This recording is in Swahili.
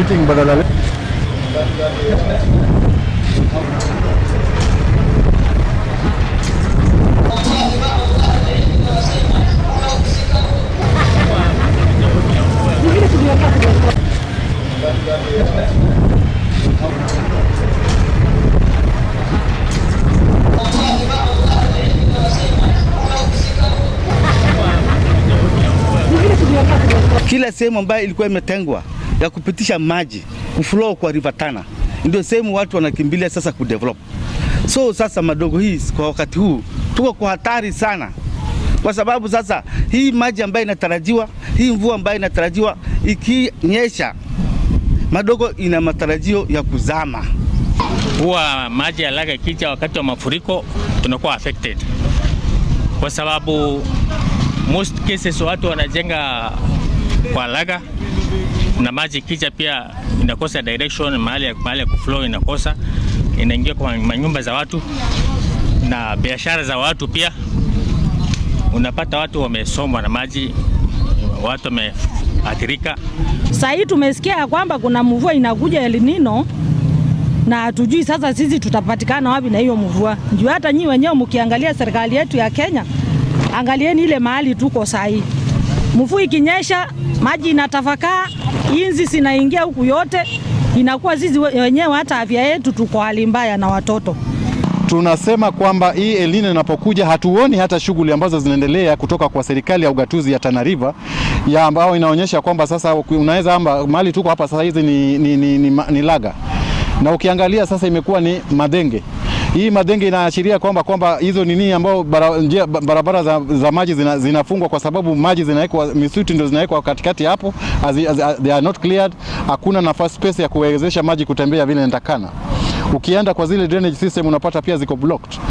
Meeting badala. Kila sehemu ambayo ilikuwa imetengwa ya kupitisha maji kuflow kwa River Tana ndio sehemu watu wanakimbilia sasa kudevelop. So sasa Madogo hii kwa wakati huu tuko kwa hatari sana, kwa sababu sasa hii maji ambayo inatarajiwa, hii mvua ambayo inatarajiwa ikinyesha, Madogo ina matarajio ya kuzama. Huwa maji ya Laga ikija wakati wa mafuriko tunakuwa affected, kwa sababu most cases watu wanajenga kwa Laga na maji ikija pia inakosa direction, mahali ya kuflow inakosa, inaingia kwa manyumba za watu na biashara za watu pia. Unapata watu wamesombwa na maji, watu wameathirika. Sasa hii tumesikia ya kwamba kuna mvua inakuja El Nino na hatujui sasa sisi tutapatikana wapi na hiyo mvua. Ndio hata nyinyi wenyewe mkiangalia serikali yetu ya Kenya, angalieni ile mahali tuko saa hii. Mvua ikinyesha maji inatafakaa, inzi zinaingia huku yote, inakuwa sisi wenyewe hata afya yetu tuko hali mbaya na watoto. Tunasema kwamba hii El Nino inapokuja hatuoni hata shughuli ambazo zinaendelea kutoka kwa serikali ya ugatuzi ya Tana River ya ambao inaonyesha kwamba sasa unaweza amba mahali tuko hapa sasa hizi ni Laga, na ukiangalia sasa imekuwa ni Madenge. Hii Madenge inaashiria kwamba hizo nini ambao njia barabara za maji zinafungwa kwa sababu maji zinawekwa, misitu ndio zinawekwa katikati hapo, they are not cleared. Hakuna nafasi, space ya kuwezesha maji kutembea vile inatakana. Ukienda kwa zile drainage system unapata pia ziko blocked.